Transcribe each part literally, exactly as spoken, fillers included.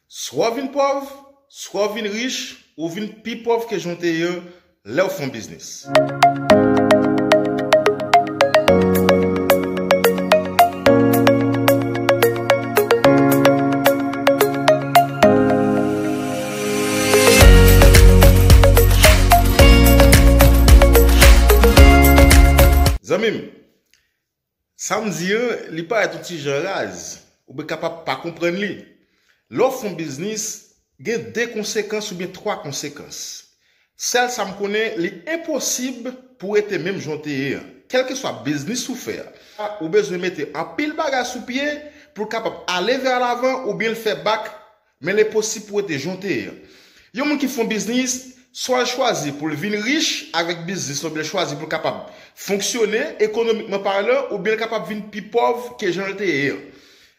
Swa w vin pòv, swa w vin rich, ou vin pi pòv ke jan w te ye an lè w fè yon biznis. Zanmi m, sa m di an, li parèt yon ti jan raz, ou byen kapab pa konprann li. Lè w fè yon biznis, gen de konsekans oubyen twa konsekans. Sèl sa m konnen, li enposib pou w rete menm jan w te ye an. Kèlkeswa biznis ou fè a, ou bezwen mete anpil bagay sou pye pou l kapab ale vè lavan oubyen l fè bak, men li enposib pou w rete jan w te ye an. Yon moun ki fè yon biznis, swa l chwazi pou l vin rich avèk biznis lan, oubyen l chwazi pou l kapab fonksyone ekonomikman palan, oubyen l kapab vin pi pòv ke jan l te ye an.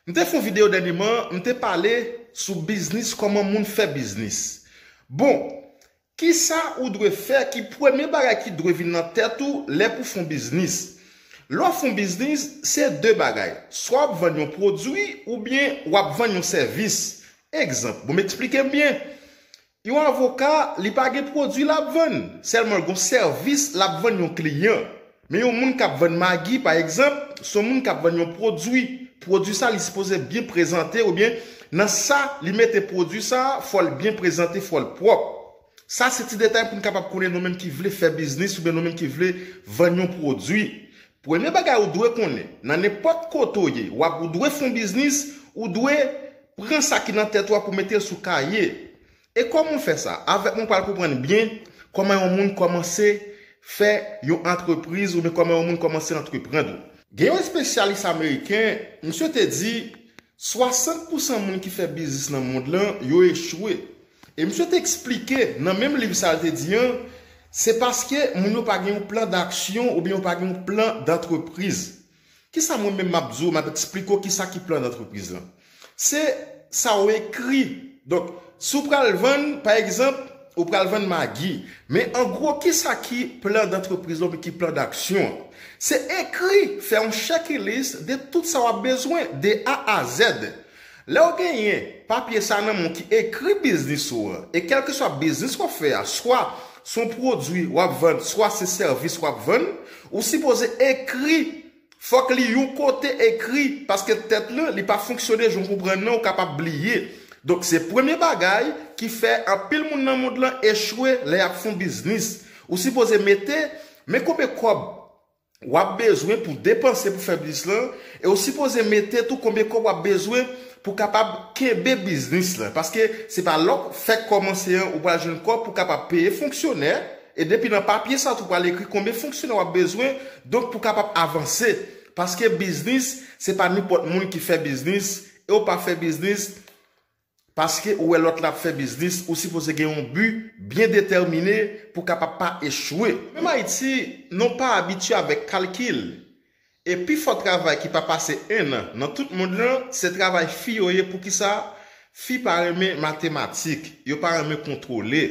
M te fè yon videyo dènyèman, m te pale sou biznis, kòman moun fè biznis. Bon, kisa ou dwe fè, ki premye bagay ki dwe vin nan tèt ou lè pou fè yon biznis? Lè w fè yon biznis, se de bagay. Swa w ap vann yon pwodui oubyen w ap vann yon sèvis. Egzanp, bon, m eksplike m byen. Yon avoka, li pa gen pwodui l ap vann, sèlman l gen yon sèvis l ap vann yon kliyan. Men yon moun k ap vann magi, pa egzanp, se yon moun k ap vann yon pwodui. Pwodui sa, li sipoze byen prezante, oubyen nan sa li mete pwodui sa, fò l byen prezante, fò l pwòp. Sa se ti detay pou n kapab konnen nou menm ki vle fè biznis oubyen nou menm ki vle vann yon pwodui. Premye bagay ou dwe konnen, nan nenpòt kote w ye, w ap, ou dwe fè yon biznis, ou dwe pran sa ki nan tèt ou a pou mete l sou kaye. E kòman w fè sa? Avèk mwen, w pral konprann byen kòman yon moun kòmanse fè yon antrepriz oubyen kòman yon moun kòmanse antreprann. Gen yon espesyalis ameriken, misye te di, swasant pousan moun ki fè biznis nan mond lan, yo echwe. E misye te eksplike nan menm liv sa a, l te di an, se paske moun yo pa gen yon plan d'action oubyen yo pa gen yon plan d'entreprise. Kisa mwen menm m ap di w, m ap eksplike w kisa ki plan d'entreprise lan. Se sa w ekri. Donk, si w pral vann, pa egzanp, ou pral vann magi. Men an gwo, kisa ki plan d'entreprise lan oubyen ki plan d'action an? Se ekri, fè yon checklist de tout sa w ap bezwen, de A a Z. Lè w genyen papye sa nan men w ki ekri biznis ou an, e kèlkeswa biznis w ap fè a, swa se yon pwodui w ap vann, swa se sèvis w ap vann, ou sipoze ekri. Fòk li yon kote ekri, paske tèt lan, li pa fonksyone jan w konprann nan, ou kapab bliye. Donk, se premye bagay ki fè anpil moun nan mond lan echwe lè y ap fè yon biznis. Ou sipoze mete, men konbyen kòb w ap bezwen pou depanse pou fè biznis lan, e ou sipoze mete tou konbyen kòb w ap bezwen pou kapab kenbe biznis lan. Paske se pa lè w fèk kòmanse an ou pral jwenn kòb pou kapab peye fonksyonè, e depi nan papye sa tou pral ekri konbyen fonksyonè w ap bezwen, donk pou kapab avanse. Paske biznis, se pa nenpòt moun ki fè biznis, e w pa fè biznis paske ou wè lòt la ap fè biznis, ou sipoze gen yon bi byen detèmine pou kapab pa echwe. Menm Ayiti, nou pa abitye avèk kalkil. E pifò travay ki pa pase en an nan tout mond lan, se travay fi yo ye. Poukisa? Fi pa renmen matematik, yo pa renmen kontwole.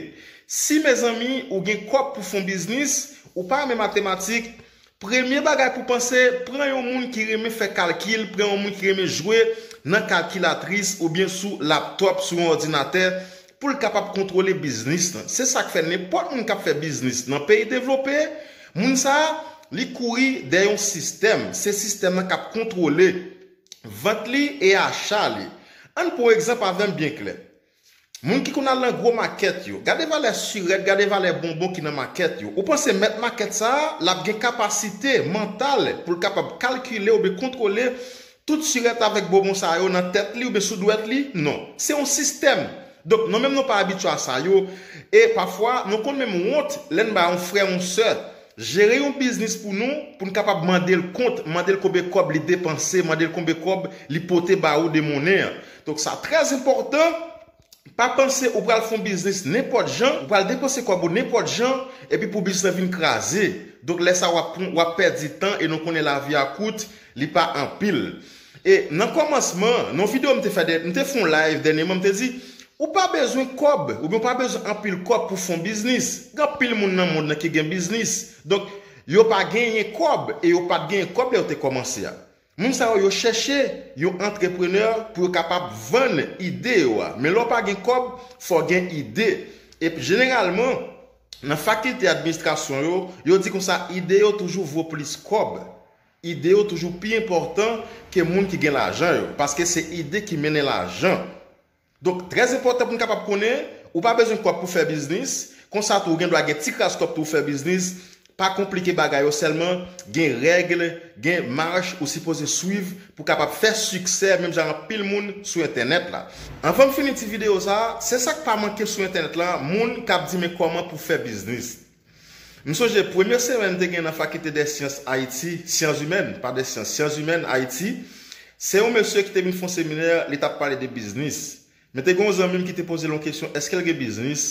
Si, mezanmi, ou gen kòb pou fè yon biznis, ou pa renmen matematik, premye bagay pou panse, pran yon moun ki renmen fè kalkil, pran yon moun ki renmen jwe nan kalkilatris oubyen sou laptòp, sou yon òdinatè, pou l kapab kontwole biznis lan. Se sa k fè nenpòt moun k ap fè biznis nan peyi devlope, moun sa a, li kouri dèyè yon sistèm. Se sistèm nan k ap kontwole vant li e acha li. Ann pran yon egzanp avè m byen klè. Moun ki konn al nan gwo makèt yo, gade valè sirèt, gade valè bonbon ki nan makèt yo. Ou panse mèt makèt sa a, l ap gen kapasite mantal pou l kapab kalkile oubyen kontwole tout sirèt avèk bonbon sa yo nan tèt li oubyen sou dwèt li? Non. Se yon sistèm. Donk, nou menm nou pa abitye a sa yo. E pafwa, nou konn menm wont lè n ba yon frè, yon sè jere yon biznis pou nou, pou n kapab mande l kont, mande l konbyen kòb li depanse, mande l konbyen kòb li pote ba ou de monnen an. Donk, sa trè enpòtan. Pa panse ou pral fè yon biznis nenpòt jan, ou pral depanse kòb ou nenpòt jan, epi pou biznis lan vin kraze. Donk, lè sa a, w ap pran, w ap pèdi tan, e nou konnen lavi a kout, li pa anpil. E nan kòmansman, nan yon videyo m te fè, dè- m te fè yon live dènyèman, m te di, ou pa bezwen kòb, oubyen ou pa bezwen anpil kòb pou fè yon biznis. Gen anpil moun nan mond lan ki gen biznis. Donk, yo pa genyen kòb, e yo pa t genyen kòb lè yo te kòmanse a. Moun sa yo, yo chèche yon antreprenè pou yo kapab vann ide yo a. Men lè w pa gen kòb, fò w gen ide. E jeneralman, nan fakilte administrasyon yo, yo di konsa ide yo toujou vo plis kòb. Ide yo toujou pi enpòtan ke moun ki gen lajan yo, paske se ide ki mennen lajan. Donk, trè enpòtan pou n kapab konnen, ou pa bezwen kòb pou fè biznis, konsa tou ou gen dwa gen ti kras kòb tou ou fè biznis, pa konplike bagay yo, sèlman gen règ, gen mach ou sipoze swiv pou kapab fè siksè, menm jan anpil moun sou entènèt la. Anvan m fini ti videyo sa, se sa k pa manke sou entènèt la, moun k ap di men kòman pou fè biznis. M sonje premye semèn m te gen nan Fakilte dè Syans Ayiti, Sciences Humaines, pa dè Syans, Sciences Humaines Ayiti, se yon mesye ki te vin fè yon seminè, li t ap pale de biznis. Men te gen yon zanmi m ki te poze l yon kesyon, èske l gen biznis?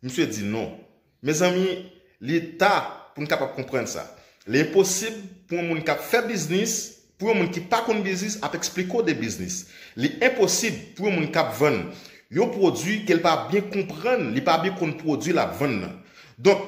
Misye di non. Mezanmi, li ta pou n kapab konprann sa. Li enposib pou yon moun k ap fè biznis, pou yon moun ki pa konn biznis ap eksplike w de biznis. Li enposib pou yon moun k ap vann yon pwodui ke l pa byen konprann, li pa byen konn pwodui l ap vann nan. Donk,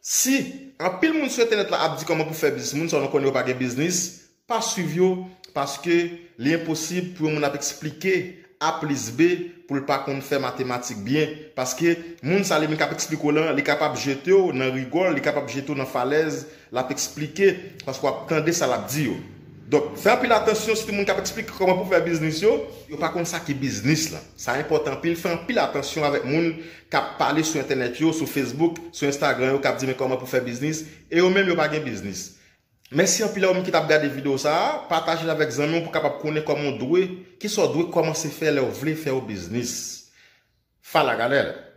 si anpil moun sou entènèt la ap di kòman pou fè biznis, moun sa yo nou konnen yo pa gen biznis, pa swiv yo, paske li enposib pou yon moun ap eksplike A plis B pou l pa konn fè matematik byen, paske moun sa li menm k ap eksplike w lan, li kapab jete w nan rigòl, li kapab jete w nan falèz, l ap eksplike, paske w ap tande sa l ap di yo. Donk, fè anpil atansyon, sitou moun k ap eksplike kòman pou fè biznis yo, yo pa konn sa ki biznis lan. Sa enpòtan anpil, fè anpil atansyon avèk moun k ap pale sou entènèt yo, sou Facebook, sou Instagram yo, k ap di men kòman pou fè biznis, e yo menm yo pa gen biznis. Mèsi anpil a ou menm ki t ap gade videyo sa a, pataje l avèk zanmi w pou kapab konnen kòman w dwe, kisa w dwe kòmanse fè lè w vle fè yon biznis. Fala, galera!